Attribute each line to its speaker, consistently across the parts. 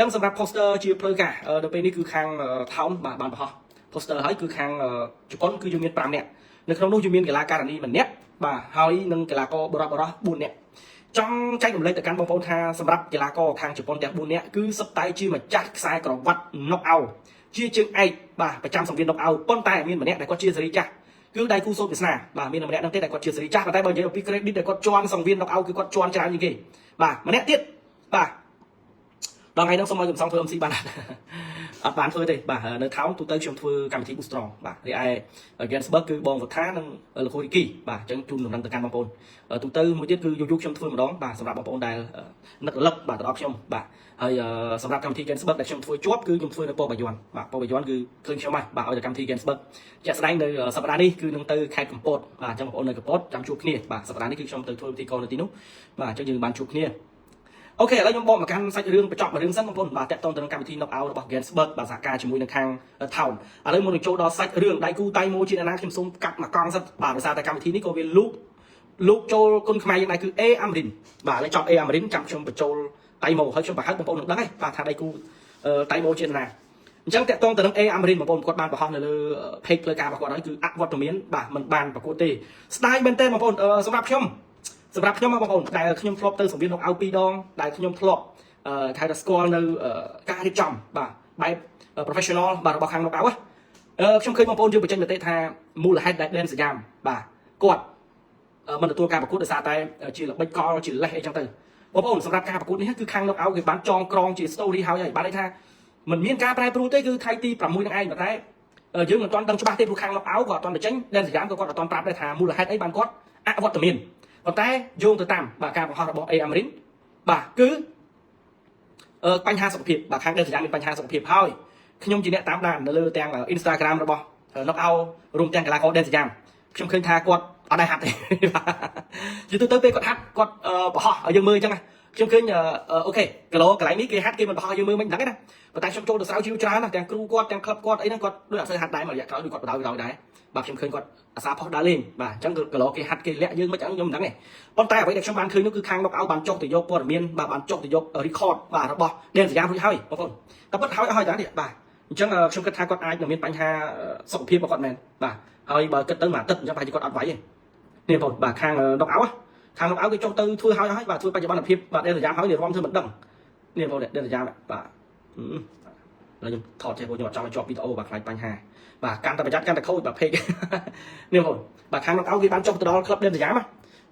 Speaker 1: ចឹងសម្រាប់ poster ជាផ្លូវការដល់ពេលនេះគឺខាង town បាទបានបង្ហោះ poster ហើយគឺខាងជប៉ុនគឺយើងមាន5នាក់នៅក្នុងនោះយើងមានកីឡាការិនីម្នាក់បាទហើយនិងកីឡាករបរិបរោះ4នាក់ចង់ចែករំលែកទៅកាន់បងប្អូនថាសម្រាប់កីឡាករខាងជប៉ុនទាំង4នាក់គឺសុទ្ធតែជាម្ចាស់ខ្សែក្រវ៉ាត់ knock out ជាជើងឯកបាទប្រចាំសង្វៀន knock out ប៉ុន្តែមានម្នាក់ដែលគាត់ជាសេរីចាស់គឺដៃគូសូត្រវាសនាបាទមានម្នាក់ហ្នឹងទេដែលគាត់ជាសេរីចាស់ប៉ុន្តែបើនិយាយអំពី credit ដែលគាត់ជាន់សង្វៀន knock out គឺគាត់ជាន់ច្រើនជាងគេបាទម្នាក់ទៀតបាទដល់ថ្ងៃហ្នឹងសូមឲ្យកំសងធ្វើ MC បានអត់បានធ្វើទេបាទនៅថោនទូទៅខ្ញុំធ្វើកម្មវិធី Boost Strong បាទរីឯ Gainsberg គឺបងវថានិងលោករីគីបាទអញ្ចឹងជូនដំណឹងទៅកាន់បងប្អូនទូទៅមួយទៀតគឺយូរយូរខ្ញុំធ្វើម្ដងបាទសម្រាប់បងប្អូនដែលនឹករលឹកបាទទៅដល់ខ្ញុំបាទហើយសម្រាប់កម្មវិធី Gainsberg ដែលខ្ញុំធ្វើជាប់គឺខ្ញុំធ្វើនៅពបាយ័នបាទពបាយ័នគឺឃើញខ្ញុំហើយបាទឲ្យតែកម្មវិធី Gainsberg ជាក់ស្ដែងនៅសប្តាហ៍នេះគឺនឹងទៅខេត្តកំពតបាទអញ្ចឹងបងប្អូននៅកំពតចាំជួបគ្នាបាទសប្តាហ៍នេះគឺខ្ញុំទៅធ្វើពិធីករនៅទីនោះបាទអញ្ចឹងយើងបានជួបគ្នាOK ឥឡូវខ្ញុំបកមកកាន់សាច់រឿងបញ្ចប់មួយរឿងសិនបងប្អូនបាទតាក់ទងទៅនឹងកម្មវិធី Knock Out របស់ Gainsberg បាទសហការជាមួយនឹងខាង Town ឥឡូវមុននឹងចូលដល់សាច់រឿងដៃគូតៃម៉ូជាអ្នកណាខ្ញុំសូមកាត់មួយកង់សិនបាទដោយសារតែកម្មវិធីនេះក៏វាលូកលូកចូលគុណខ្មែរយើងដែរគឺ A Amrin បាទឥឡូវចប់ A Amrin ចាំខ្ញុំបញ្ចូលតៃម៉ូហើយខ្ញុំប្រហែលបងប្អូននឹងដឹងហើយបាទថាដៃគូតៃម៉ូជាអ្នកណាអញ្ចឹងតាក់ទងទៅនឹង A Amrin បងប្អូនគាត់បានបង្ហោះនៅលើ page ផ្លូវការរបស់គាត់ហើយគឺអវត្តមានបាទមិនបានប្រកួតទេស្ដាយមែនទែនបងប្អូនសម្រាប់ខ្ញុំសម្រាប់ខ្ញុំបងប្អូនដែលខ្ញុំធ្លាប់ទៅសង្វៀន knock out ពីរដងដែលខ្ញុំធ្លាប់អឺគេថាស្គាល់នៅការរៀបចំបាទបែប professional បាទរបស់ខាង knock out អឺខ្ញុំឃើញបងប្អូនយើងបញ្ចេញមតិថាមូលហេតុដែលដេនសយ៉ាមបាទគាត់មិនទទួលការប្រកួតដោយសារតែជាល្បិចកលជាលេសអីចឹងទៅបងប្អូនសម្រាប់ការប្រកួតនេះគឺខាង knock out គេបានចងក្រងជា story ហើយហើយបានន័យថាមិនមានការប្រែប្រួលទេគឺថ្ងៃទី6នឹងឯងប៉ុន្តែយើងមិនទាន់ដឹងច្បាស់ទេព្រោះខាង knock out ក៏អត់ទាន់បញ្ចេញដេនសយ៉ាមក៏គាត់អត់ទាន់ប្រាប់ដែរថាមូលហេតុអីបានគាត់អវត្តមានប៉ុន្តែយោងទៅតាមបាទការបង្ហោះរបស់ A Amrin បាទគឺបញ្ហាសុខភាពបាទខាងដេនសយ៉ាមមានបញ្ហាសុខភាពហើយខ្ញុំជាអ្នកតាមដាននៅលើទាំង Instagram របស់ Knock Out រួមទាំងកីឡាករដេនសយ៉ាមខ្ញុំឃើញថាគាត់អត់ដែរហាត់ទេបាទជាទូទៅពេលគាត់ហាត់គាត់បង្ហោះឲ្យយើងមើលអញ្ចឹងណាខ្ញុំឃើញOK គីឡូកន្លែងនេះគេហាត់គេមិនបង្ហោះឲ្យយើងមើលមិនដឹងទេណាប៉ុន្តែខ្ញុំចូលទៅស្រាវជ្រាវច្រើនណាស់ទាំងគ្រូគាត់ទាំងក្លឹបគាត់អីហ្នឹងគាត់ដូចអត់សូវហាត់ដែរមួយរយៈក្រោយដូចគាត់បដ ாய் បដ ாய் ដែរបាទខ្ញុំឃើញគាត់អាសាផុសដើរលេងបាទអញ្ចឹងគីឡូគេហាត់គេលាក់យើងមិនអញ្ចឹងខ្ញុំមិនដឹងទេប៉ុន្តែអ្វីដែលខ្ញុំបានឃើញនោះគឺខាង knock out បានចុះទៅយកព័ត៌មានបាទបានចុះទៅយក record បាទរបស់ដេនសយ៉ាមរួចហើយបងប្អូនតែពិតហើយអស់ហើយតានេះបាទអញ្ចឹងខ្ញុំគិតថាគាត់អាចនឹងមានបញ្ហាសុខភាពរបស់គាត់មែនបាទហើយបើគិតទៅមួយអាទិត្យអញ្ចឹងប្រហែលជាគាត់អត់ไหวទេនេះបងប្អូនបាទខាង knock out ខាង knock out គេចុះទៅធ្វើហើយហើយបាទធ្វើបច្ចុប្បន្នភាពបាទដេនសយ៉ាមហើយនេះរំធ្វើមិនដឹងនេះបងប្អូនដេនសយ៉ាមបាទឥឡូវខ្ញុំថតចេះព្រោះខ្ញុំអត់ចង់ឲ្យជាប់វីដេអូបាទខ្លាចបញ្ហាបាទកាន់តែប្រយ័ត្នកាន់តែខូចបាទ page នេះបងប្អូនបាទខាង knock out គេបានចុះទៅដល់ក្លឹបដេនសយ៉ាម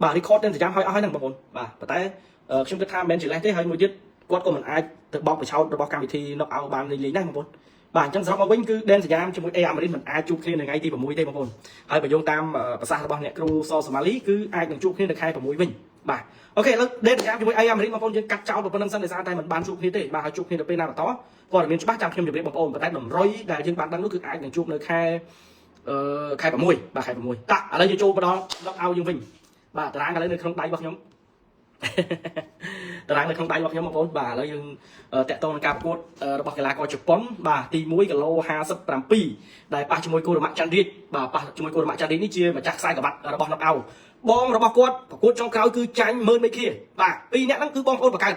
Speaker 1: បាទ record ដេនសយ៉ាមហើយអស់ហើយហ្នឹងបងប្អូនបាទប៉ុន្តែខ្ញុំគិតថាមិនមែនជាលេសទេហើយមួយទៀតគាត់ក៏មិនអាចទៅបោកបញ្ឆោតរបស់កម្មវិធី knock out បានលេងៗដែរបងប្អូនបាទអញ្ចឹងសរុបមកវិញគឺដេនសយ៉ាមជាមួយ A អាមេរិកមិនអាចជួបគ្នានៅថ្ងៃទី6ទេបងប្អូនហើយបើយោងតាមប្រសាសន៍របស់អ្នកគ្រូសសម៉ាលីគឺអាចនឹងជួបគ្នានៅខែ6វិញបាទ OK ឥឡូវដេនសយ៉ាមជាមួយ A អាមេរិកបងប្អូនយើងកាត់ចោលប៉ុណ្្នឹងសិនដោយសារតែមិនបានជួបគ្នាទេបាទហើយជួបគ្នានៅពេលណាបន្តព័ត៌មានច្បាស់ចាំខ្ញុំជម្រាបបងប្អូនប៉ុន្តែតម្រុយដែលយើងបានដឹងនោះគឺអាចនឹងជួបនៅខែអឺខែ6បាទខែ6តាឥឡូវយើងចូលមកដល់ knock out យើងវិញបាទតារាងឥឡូវនៅក្នុងដៃរបស់ខ្ញុំ តារាងនៅក្នុងដៃរបស់ខ្ញុំបងប្អូនបាទឥឡូវយើងតាក់ទងនឹងការប្រកួតរបស់កីឡាករជប៉ុនបាទទី1គីឡូ57ដែលប៉ះជាមួយគូរម៉ាក់ច័ន្ទរាជបាទប៉ះជាមួយគូរម៉ាក់ច័ន្ទរាជនេះជាម្ចាស់ខ្សែក្រវ៉ាត់របស់ knock out បងរបស់គាត់ប្រកួតចុងក្រោយគឺចាញ់ម៉ឺនមេឃាបាទពីរអ្នកហ្នឹងគឺបងប្អូនបង្កើត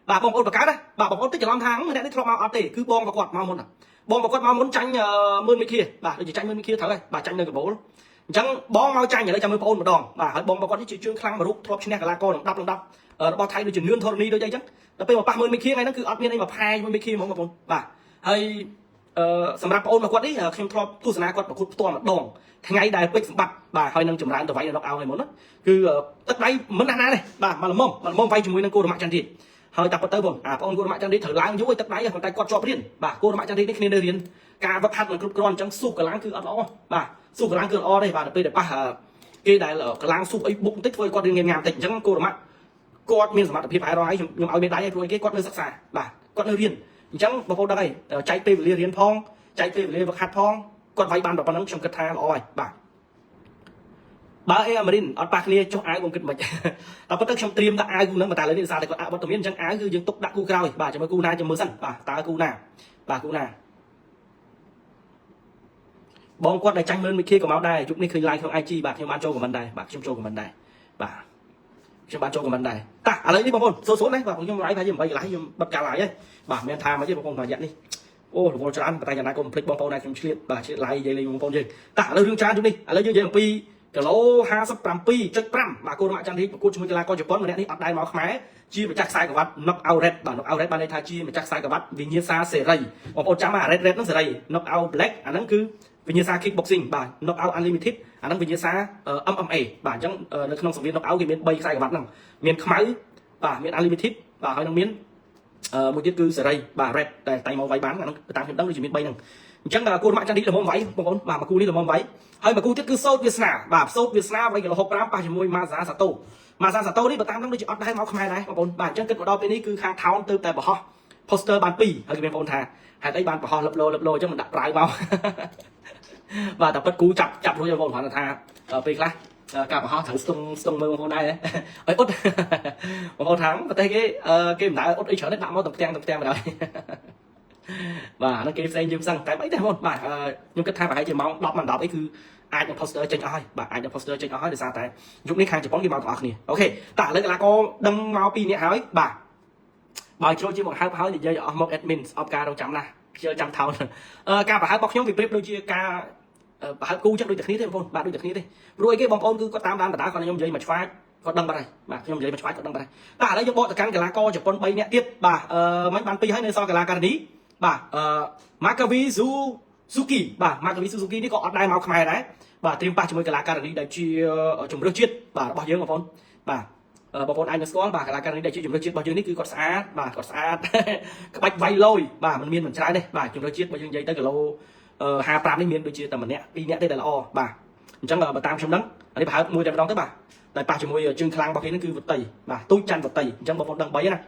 Speaker 1: បាទបងប្អូនបង្កើតណាបាទបងប្អូនតិចច្រឡំថាម្នាក់នេះធ្លាប់មកអត់ទេគឺបងរបស់គាត់មកមុនណាបងរបស់គាត់មកមុនចាញ់ម៉ឺនមេឃាបាទដូចជាចាញ់ម៉ឺនមេឃាត្រូវហើយបាទចាញ់នៅកបូលអញ្ចឹងបងមកចាញ់ឥឡូវចាំមើលបងអូនម្ដងបាទហើយបងរបស់គាត់នេះជាជើងខ្លាំងមួយរូបធ្លាប់ឈ្នះកីឡាករលំដាប់លំដាប់របស់ថៃដូចជានឿនធរនីដូចអីចឹងដល់ពេលមកប៉ះម៉ឺនមេឃាថ្ងៃហ្នឹងគឺអត់មានអីមកផែមួយមេឃាហ្មងបងប្អូនបាទហើយអឺសម្រាប់បងអូនរបស់គាត់នេះខ្ញុំធ្លាប់ទស្សនាគាត់ប្រកួតផ្ទាល់ម្ដងថ្ងៃដែលពេជ្រសម្បត្តិបាទហើយនឹងចម្រើនទៅវាយនៅ knock out ថ្ងៃមុនណាគឺទឹកដៃមិនណាស់ណាទេបាទមកល្មមមកល្មមវាយជាមួយនឹងគូរម៉ាក់ចន្ទរាជហើយតែប៉ុតទៅបងអាបងអូនគូរម៉ាក់ចន្ទរាជត្រូវឡើងយូរឲ្យទឹកដៃប៉ុន្តែគាត់ជាប់រៀនបាទគូរម៉ាក់ចន្ទរាជនេះគ្នានៅរៀនការវឹកហាត់មិនគ្រប់គ្រាន់អញ្ចឹងស៊ូកម្លាំងគឺអត់ល្អបាទស៊ូកម្លាំងគឺល្អទេបាទដល់ពេលដែលប៉ះគេដែលកម្លាំងស៊ូអីបុកបន្តិចធ្វើឲ្យគាត់រៀនងាមតិចអញ្ចឹងគូរម៉ាក់គាត់មានសមត្ថភាពហើយរងហើយខ្ញុំឲ្យមានដៃឲ្យព្រោះគេគាត់នៅសិក្សាបាទគាត់នៅរៀនអញ្ចឹងបងប្អូនដឹងហើយចែកពេលវេលារៀនផងចែកពេលវេលាវឹកហាត់ផងគាត់វាយបានប៉ុណ្ណឹងខ្ញុំគិតថាល្អហើយបាទបើអេអាមេរិនអត់ប៉ះគ្នាចុះអាវបងគិតមិនតែប៉ុន្តែខ្ញុំត្រៀមដាក់អាវគូហ្នឹងតែឥឡូវនេះដោយសារតែគាត់អវត្តមានអញ្ចឹងអាវគឺយើងទុកដាក់គូក្រោយបាទចាំមើលគូណាចាំមើលសិនបាទតើគូណាបាទគូណាបងគាត់ដែលចាញ់មើលមីខេក៏មកដែរយប់នេះឃើញ live ក្នុង IG បាទខ្ញុំបានចូល comment ដែរបាទខ្ញុំចូល comment ដែរបាទ ខ្ញុំបានចូល comment ដែរតាឥឡូវនេះបងប្អូនសូសូណាបាទខ្ញុំ live ប្រហែលជា8កន្លះខ្ញុំបិទការ live ហើយបាទមានថាមកទេបងប្អូនមួយរយៈនេះអូរវល់ច្រើនតែយ៉ាងណាក៏មិនភ្លេចបងប្អូនដែរខ្ញុំឆ្លៀតបាទឆ្លៀត live និយាយលេងបងប្អូនយើងតាឥឡូវរឿងច្រើនជុំនេះឥឡូវយើងនិយាយអំពីគីឡូ57.5បាទគូរម៉ាក់ច័ន្ទរីប្រកួតជាមួយកីឡាករជប៉ុនម្នាក់នេះអត់ដែរមកខ្មែរជាម្ចាស់ខ្សែក្រវ៉ាត់ knock out red បាទ knock out red បានន័យថាជាម្ចាស់ខ្សែក្រវ៉ាត់វិញ្ញាសាសេរីបងប្អូនចាំអា red red ហ្នឹងសេរី knock out black អាហ្នឹងគឺវិញ្ញាសា kick boxing បាទ knock out unlimited អាហ្នឹងវិញ្ញាសា MMA បាទអញ្ចឹងនៅក្នុងសង្វៀន knock out គេមាន3ខ្សែក្រវ៉ាត់ហ្នឹងមានខ្មៅបាទមាន unlimited បាទហើយនឹងមានមួយទៀតគឺសេរីបាទ red តែតែមកវាយបានអាហ្នឹងតាមខ្ញុំដឹងដូចជាមាន3ហ្នឹងអញ្ចឹងគូរម៉ាក់ច័ន្ទរីល្មមវាយបងប្អូនបាទមួយគូនេះល្មមវាយហើយមួយគូទៀតគឺសោតវាសនាបាទសោតវាសនាវាយគីឡូ65ប៉ះជាមួយម៉ាសាសាតូម៉ាសាសាតូនេះបើតាមហ្នឹងដូចជាអត់ដែរមកខ្មែរដែរបងប្អូនបាទអញ្ចឹងគិតមកដល់ពេលនេះគឺខាងថោនទៅតែបរោះ poster បាន2ហើយគេមានបងប្អូនថាហេតុអីបានបរោះលឹបលោលឹបលោអញ្ចឹងមិនដាក់ប្រាវមកបាទតែពិតគូចាប់ចាប់រួចបងប្អូនគ្រាន់តែថាពេលខ្លះការបរោះត្រូវស្ទង់ស្ទង់មើលបងប្អូនដែរឲ្យអ៊ុតបងប្អូនថាប្រទេសគេគេមិនដែលអ៊ុតអីច្រើនទេដាក់មកទាំងផ្ទាំងទាំងផ្ទាំងបណ្ដោយបាទហ្នឹងគេផ្សេងយើងផ្សឹងតែអីទេបងបាទខ្ញុំគិតថាប្រហែលជាម៉ោង10ម៉ោង10អីគឺអាចនឹង poster ចេញអស់ហើយបាទអាចនឹង poster ចេញអស់ហើយដោយសារតែយុគនេះខាងជប៉ុនគេមកទាំងអស់គ្នាOK តើឥឡូវកីឡាករដឹងមកពីរនាក់ហើយបាទបើចូលជាបង្ហើបហើយនិយាយអស់មក admin ស្អប់ការរងចាំណាស់ខ្ជិលចាំថោនការបង្ហើបរបស់ខ្ញុំវាប្រៀបដូចជាការបង្ហើបគូចឹងដូចតែគ្នាទេបងប្អូនបាទដូចតែគ្នាទេព្រោះអីគេបងប្អូនគឺគាត់តាមដានបដាគាត់ខ្ញុំនិយាយមកឆ្វាចគាត់ដឹងបាត់ហើយបាទខ្ញុំនិយាយមកឆ្វាចគាត់ដឹងបាត់ហើយតែឥឡូវយើងបកទៅកាន់កីឡាករជប៉ុន3នាក់ទៀតបាទអឺមិនបាន2ហើយនៅសល់កីឡាករនេះបាទអឺ Makavi Suzuki បាទ Makavi Suzuki នេះក៏អត់ដែរមកខ្មែរដែរបាទត្រៀមប៉ះជាមួយកីឡាករនេះដែលជាជំរឿសជាតិបាទរបស់យើងបងប្អូនបាទបងប្អូនអាចនឹងស្គាល់បាទកីឡាករនេះដែលជាជំរឿសជាតិរបស់យើងនេះគឺគាត់ស្អាតបាទគាត់ស្អាតក្បាច់វាយលយបាទมันមានមិនច្រើនទេបាទជំរឿសជាតិរបស់យើងនិយាយទៅគីឡូ55នេះមានដូចជាតែម្នាក់ពីរនាក់ទេដែលល្អបាទអញ្ចឹងបើតាមខ្ញុំដឹងអានេះប្រហែលមួយតែម្ដងទៅបាទតែប៉ះជាមួយជើងខ្លាំងរបស់គេនឹងគឺវតីបាទទូចច័ន្ទវតីអញ្ចឹងបងប្អូនដឹង3ណា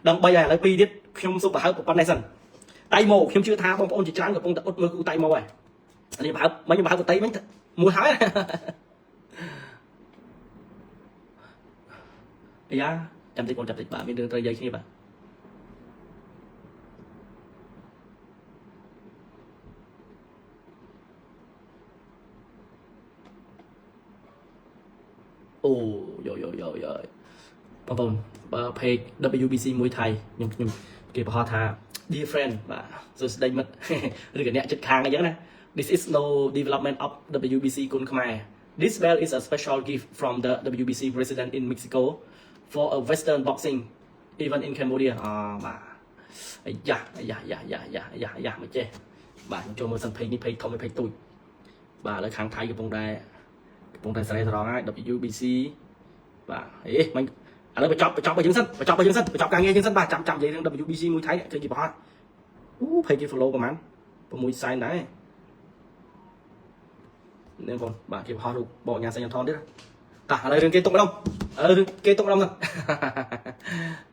Speaker 1: ដឹង3ហើយឥឡូវ2ទៀតខ្ញុំសុំប្រហើបប៉ុណ្ណេះសិនតៃម៉ូខ្ញុំជឿថាបងប្អូនជាច្រើនកំពុងតែអ៊ុតមើលគូតៃម៉ូហើយអានេះប្រហើបមិញប្រហើបវតីមិញមួយហើយអាយ៉ាចាំតិចបងចាំតិចបាទមានរឿងត្រូវនិយាយគ្នាបាទអូយោយោយោយោបងប្អូនបើ page WBC មួយថៃខ្ញុំខ្ញុំគេបង្ហោះថា dear friend បាទសួស្តីមិត្តឬក៏អ្នកចិត្តខាងអីចឹងណា This is no development of WBC គុនខ្មែរ This belt is a special gift from the WBC president in Mexico for a western boxing even in Cambodia អបាទអាយ៉ាអាយ៉ាយ៉ាយ៉ាយ៉ាយ៉ាយ៉ាមិនចេះបាទខ្ញុំចូលមើលសិន page នេះ page ធំ page ទូចបាទឥឡូវខាងថៃកំពុងតែកំពុងតែស្រេស្រង់ហើយ WBC បាទអេមិនឥឡូវបញ្ចប់បញ្ចប់ឲ្យយើងសិនបញ្ចប់ឲ្យយើងសិនបញ្ចប់ការងារយើងសិនបាទចាំចាំនិយាយរឿង WBC មួយថៃឃើញគេបង្ហោះអូ page គេ follow ប្រហែល6សែនដែរនេះបងបាទគេបង្ហោះរូបបកញ៉ាសញ្ញាថនទៀតតាឥឡូវរឿងគេទុកម្ដងឥឡូវរឿងគេទុកម្ដងសិន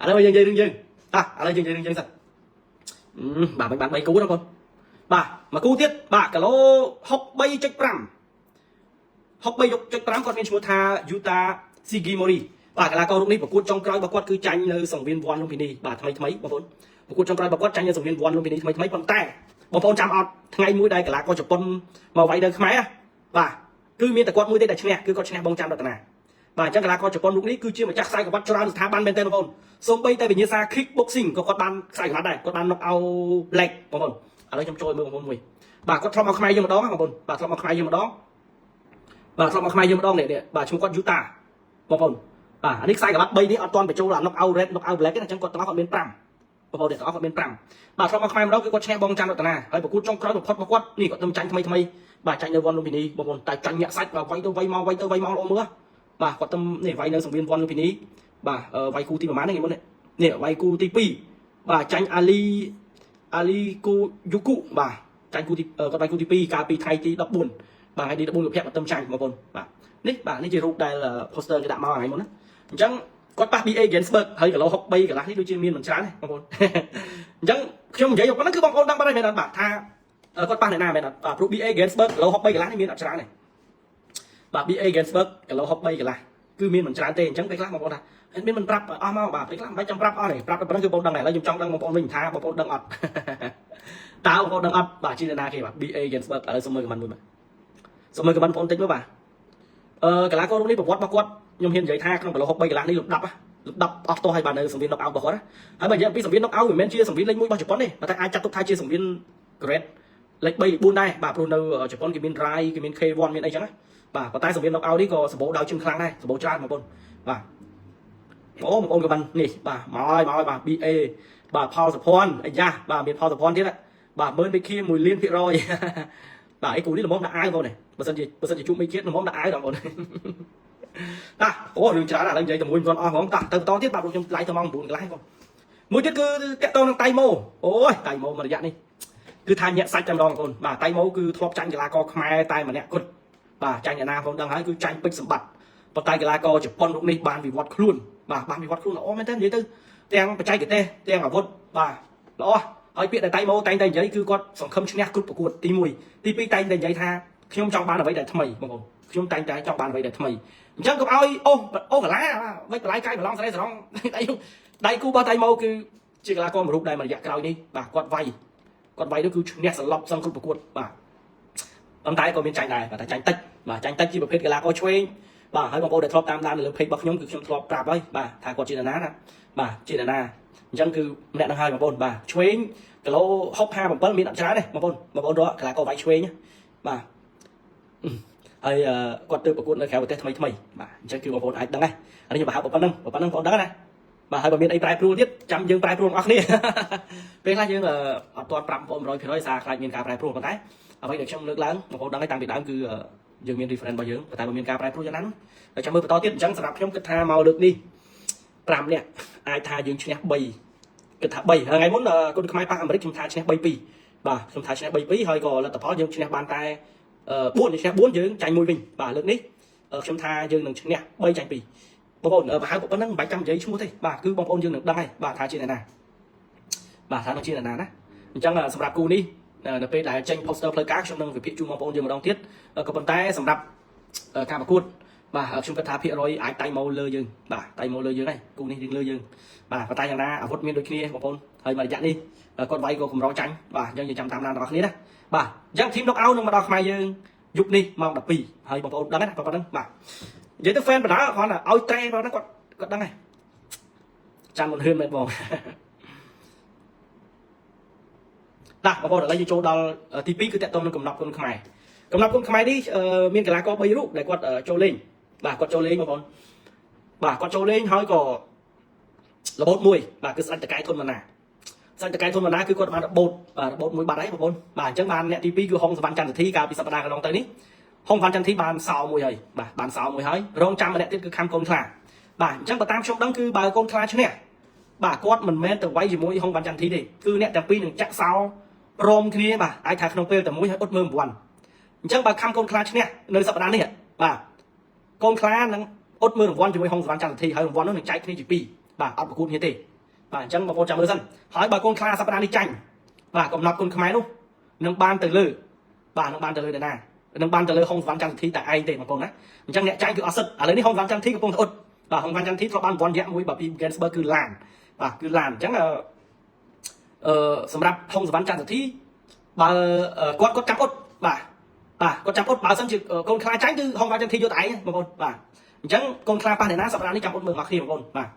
Speaker 1: ឥឡូវយើងនិយាយរឿងយើងតាឥឡូវយើងនិយាយរឿងយើងសិនបាទមិនបាន3គូណាបងបាទមួយគូទៀតបាទគីឡូ63.5 63.5គាត់មានឈ្មោះថា Yuta Sigimori បាទកីឡាកររូបនេះប្រកួតចុងក្រោយរបស់គាត់គឺចាញ់នៅសង្វៀនវ័នលុំពិនីបាទថ្មីថ្មីបងប្អូនប្រកួតចុងក្រោយរបស់គាត់ចាញ់នៅសង្វៀនវ័នលុំពិនីថ្មីថ្មីប៉ុន្តែបងប្អូនចាំអត់ថ្ងៃមួយដែលកីឡាករជប៉ុនមកវាយនៅខ្មែរបាទគឺមានតែគាត់មួយទេដែលឈ្នះគឺគាត់ឈ្នះបងច័ន្ទរតនាបាទអញ្ចឹងកីឡាករជប៉ុនរូបនេះគឺជាម្ចាស់ខ្សែក្រវ៉ាត់ច្រើនស្ថាប័នមែនទែនបងប្អូនសូម្បីតែវិញ្ញាសា kick boxing ក៏គាត់បានខ្សែក្រវ៉ាត់ដែរគាត់បាន knock out black បងប្អូនឥឡូវខ្ញុំចូលមើលបងប្អូនមួយបាទគាត់ធ្លាប់មកខ្មែរយើងម្ដងបងប្អូនបាទធ្លាប់មកខ្មែរយើងម្ដងបាទធ្លាប់មកខ្មែរយើងម្ដងនេះបាទឈ្មោះគាត់យូតាបងប្អូនបាទអានេះខ្សែក្រវ៉ាត់3នេះអត់ទាន់បញ្ចូលអា knock out red knock out black ទេអញ្ចឹងគាត់ទាំងអស់គាត់មាន5បងប្អូនទាំងអស់គាត់មាន5បាទធ្លាប់មកខ្មែរម្ដងគឺគាត់ឈ្នះបងច័ន្ទរតនាហើយប្រកួតចុងក្រោយបំផុតរបស់គាត់នេះគាត់ទៅចាញ់ថ្មីថ្មីបាទចាញ់នៅវ៉ាន់លុំពិនីបងប្អូនតែចាញ់ញាក់សាច់បាទវាយទៅវាយមកវាយទៅវាយមកល្អមើលបាទគាត់ទៅនេះវាយនៅសង្វៀនវ៉ាន់លុំពិនីបាទវាយគូទីប្រហែលនេះមុននេះវាយគូទី2បាទចាញ់អាលីអាលីគូយូគូបាទចាញ់គូទីគាត់វាយគូទី2កាលពីថ្ងៃទី14បាទថ្ងៃទី14កុម្ភៈគាត់ទៅចាញ់បងប្អូនបាទនេះបាទនេះជារូបដែល poster គេដាក់មកថ្ងៃមុនណាអញ្ចឹងគាត់ប៉ះ BA Ginsburg ហើយគីឡូ63កន្លះនេះដូចជាមានមិនច្រើនទេបងប្អូនអញ្ចឹងខ្ញុំនិយាយប៉ុណ្ណឹងគឺបងប្អូនដឹងបាត់ហើយមែនអត់បាទថាគាត់ប៉ះអ្នកណាមែនអត់បាទព្រោះ BA Ginsburg គីឡូ63កន្លះនេះមានអត់ច្រើនទេបាទ BA Ginsburg គីឡូ63កន្លះគឺមានមិនច្រើនទេអញ្ចឹងពេលខ្លះបងប្អូនថាមានមិនប្រាប់អស់មកបាទពេលខ្លះមិនបាច់ចាំប្រាប់អស់ទេប្រាប់តែប៉ុណ្ណឹងគឺបងដឹងដែរឥឡូវខ្ញុំចង់ដឹងបងប្អូនវិញថាបងប្អូនដឹងអត់តើបងប្អូនដឹងអត់បាទជាអ្នកណាគេបាទ BA Ginsburg ឥឡូវសុំមើល comment មួយបាទសុំមើល comment បងប្អូនតិចមើលបាទអឺកីឡាកររូបនេះប្រវត្តិរបស់គាត់ ខ្ញុំហ៊ាននិយាយថាក្នុងគីឡូ63កន្លះនេះលំដាប់លំដាប់អស់ទោះហើយបាទនៅសង្វៀន knock out របស់គាត់ហើយបើនិយាយអំពីសង្វៀន knock out មិនមែនជាសង្វៀនលេខ1របស់ជប៉ុនទេប៉ុន្តែអាចចាត់ទុកថាជាសង្វៀន grade លេខ3លេខ4ដែរបាទព្រោះនៅជប៉ុនគេមាន Rai គេមាន K1 មានអីចឹងណាបាទប៉ុន្តែសង្វៀន knock out នេះក៏សម្បូរដោយជើងខ្លាំងដែរសម្បូរច្រើនបងប្អូនបាទអូបងប្អូនក៏បាននេះបាទមកហើយមកហើយបាទ BA បាទផលសុភ័ណ្ឌអាយ៉ាបាទមានផលសុភ័ណ្ឌទៀតបាទមើលមេឃា1លានភាគរយបាទអីគូនេះល្មមដាក់អាវបងប្អូនបើសិនជាជួបមេឃាល្មមដាក់អាវដល់បងប្អូនតាអូរឿងច្រើនឥឡូវនិយាយតែមួយមិនទាន់អស់ហ្មងតាទៅបន្តទៀតបាទខ្ញុំឡាយទៅម៉ោង9កន្លះបងមួយទៀតគឺតាក់តងនឹងតៃម៉ូអូយតៃម៉ូមួយរយៈនេះគឺថាញាក់សាច់តែម្ដងបងប្អូនបាទតៃម៉ូគឺធ្លាប់ចាញ់កីឡាករខ្មែរតែម្នាក់គត់បាទចាញ់អ្នកណាបងដឹងហើយគឺចាញ់ពេជ្រសម្បត្តិប៉ុន្តែកីឡាករជប៉ុនរូបនេះបានវិវត្តខ្លួនបាទបានវិវត្តខ្លួនល្អមែនទែននិយាយទៅទាំងបច្ចេកទេសទាំងអាវុធបាទល្អហើយពាក្យដែលតៃម៉ូតែងតែនិយាយគឺគាត់សង្ឃឹមឈ្នះគ្រប់ប្រកួតទី1ទី2តែងតែនិយាយថាខ្ញុំចង់បានអ្វីដែលថ្មីបងប្អូនខ្ញុំតែងតែចង់បានអ្វីដែលថ្មីអញ្ចឹងកុំឲ្យអូអូកាឡាវិចបល័យកាយប្រឡងសេរីសរងដៃដៃគូរបស់តៃម៉ូគឺជាកីឡាករមួយរូបដែលមួយរយៈក្រោយនេះបាទគាត់វាយគាត់វាយនោះគឺឈ្នះសន្លប់សឹងគ្រប់ប្រកួតបាទប៉ុន្តែក៏មានចាញ់ដែរបាទតែចាញ់តិចបាទចាញ់តិចជាប្រភេទកីឡាករឆ្វេងបាទហើយបងប្អូនដែលធ្លាប់តាមដាននៅលើ page របស់ខ្ញុំគឺខ្ញុំធ្លាប់ប្រាប់ហើយបាទថាគាត់ជានរណាណាបាទជានរណាអញ្ចឹងគឺម្នាក់នឹងហើយបងប្អូនបាទឆ្វេងគីឡូ657មានអត់ច្រើនទេបងប្អូនបងប្អូនរកកីឡាករវាយឆ្វេងបាទហើយគាត់ទៅប្រកួតនៅក្រៅប្រទេសថ្មីថ្មីបាទអញ្ចឹងគឺបងប្អូនអាចដឹងដែរអានេះខ្ញុំប្រហែលប៉ុណ្ណឹងប៉ុណ្ណឹងបងប្អូនដឹងណាបាទហើយបើមានអីប្រែប្រួលទៀតចាំយើងប្រែប្រួលទាំងអស់គ្នា ពេលខ្លះយើងអត់ទាន់ប្រាប់បងប្អូន100%សារខ្លាចមានការប្រែប្រួលប៉ុន្តែអ្វីដែលខ្ញុំលើកឡើងបងប្អូនដឹងហើយតាំងពីដើមគឺយើងមាន reference របស់យើងប៉ុន្តែបើមានការប្រែប្រួលយ៉ាងណានោះចាំមើលបន្តទៀតអញ្ចឹងសម្រាប់ខ្ញុំគិតថាមកលើកនេះ5នាក់អាចថាយើងឈ្នះ3គិតថា3ថ្ងៃមុនគុណខ្មែរប៉ះអាមេរិកខ្ញុំថាឈ្នះ3 2បាទខ្ញុំថាឈ្នះ3 2ហើយក៏លទ្ធផលយើងឈ្នះបានតែ4ឈ្នះ4យើងចាញ់1វិញបាទលើកនេះខ្ញុំថាយើងនឹងឈ្នះ3ចាញ់2បងប្អូនប្រហែលប៉ុណ្ណឹងមិនបាច់ចាំនិយាយឈ្មោះទេបាទគឺបងប្អូនយើងនឹងដឹងហើយបាទថាជាអ្នកណាបាទថានឹងជាអ្នកណាណាអញ្ចឹងសម្រាប់គូនេះនៅពេលដែលចេញ poster ផ្លូវការខ្ញុំនឹងវិភាគជូនបងប្អូនយើងម្ដងទៀតក៏ប៉ុន្តែសម្រាប់ការប្រកួតបាទខ្ញុំគិតថាភាគរយអាចតៃម៉ូលើយើងបាទតៃម៉ូលើយើងហើយគូនេះយើងលើយើងបាទប៉ុន្តែយ៉ាងណាអាវុធមានដូចគ្នាបងប្អូនហើយមួយរយៈនេះគាត់វាយក៏កម្រចាញ់បាទអញ្ចឹងយើងចាំតាមដានទាំងអស់គ្នាណាបាទអញ្ចឹង team knock out នឹងមកដល់ខ្មែរយើងយប់នេះម៉ោង12ហើយបងប្អូនដឹងណាប៉ុណ្ណឹងបាទនិយាយទៅ fan បដាគ្រាន់តែឲ្យត្រេប៉ុណ្ណឹងគាត់គាត់ដឹងហើយចាំមិនហឿនមែនបង បាទបងប្អូនឥឡូវយើងចូលដល់ទី2គឺតកតងនឹងកំណប់គុណខ្មែរកំណប់គុណខ្មែរនេះមានកីឡាករ3រូបដែលគាត់ចូលលេងបាទគាត់ចូលលេងបងប្អូនបាទគាត់ចូលលេងហើយក៏របូតមួយបាទគឺស្ដេចតកែធុនម៉ាណាស្ដេចតកែធុនម៉ាណាគឺគាត់បានរបូតបាទរបូតមួយបាត់ហើយបងប្អូនបាទអញ្ចឹងបានអ្នកទី2គឺហុងសវណ្ណចន្ទធីកាលពីសប្តាហ៍កន្លងទៅនេះហុងសវណ្ណចន្ទធីបានសោមួយហើយបាទបានសោមួយហើយរងចាំម្នាក់ទៀតគឺខំកូនខ្លាបាទអញ្ចឹងបើតាមខ្ញុំដឹងគឺបើកូនខ្លាឈ្នះបាទគាត់មិនមែនទៅវាយជាមួយហុងវណ្ណចន្ទធីទេគឺអ្នកទាំងពីរនឹងចាក់សោព្រមគ្នាបាទអាចថាក្នុងពេលតែមួយហើយអ៊ុតមើលរង្វាន់អញ្ចឹងបើខំកូនខ្លាឈ្នះនៅសប្តាហ៍នេះបាទកូនខ្លានឹងអ៊ុតមើលរង្វាន់ជាមួយហុងសវណ្ណចន្ទធីហើយរង្វាន់នោះនឹងចែកគ្នាជាពីរបាទអត់ប្រកួតគ្នាទេបាទអញ្ចឹងបងប្អូនចាំមើលសិនហើយបើកូនខ្លាសប្តាហ៍នេះចាញ់បាទកំណត់គុណខ្មែរនោះនឹងបានទៅលើបាទនឹងបានទៅលើនរណានឹងបានទៅលើហុងសវណ្ណចន្ទធីតែឯងទេបងប្អូនណាអញ្ចឹងអ្នកចាញ់គឺអត់សិទ្ធឥឡូវនេះហុងសវណ្ណចន្ទធីកំពុងតែអ៊ុតបាទហុងសវណ្ណចន្ទធីធ្លាប់បានរង្វាន់យៈមួយបាទពី Gainsbourg គឺឡានបាទគឺឡានអញ្ចឹងអឺសម្រាប់ហុងសវណ្ណចន្ទធីបើគាត់គាត់ចាំអ៊ុតបាទបាទគាត់ចាំអ៊ុតបើសិនជាកូនខ្លាចាញ់គឺហុងសវណ្ណចន្ទធីយកតែឯងបងប្អូនបាទអញ្ចឹងកូនខ្លាប៉ះអ្នកណាសប្តាហ៍នេះចាំអ៊ុតមើលអស់គ្នាបងប្អូនបាទ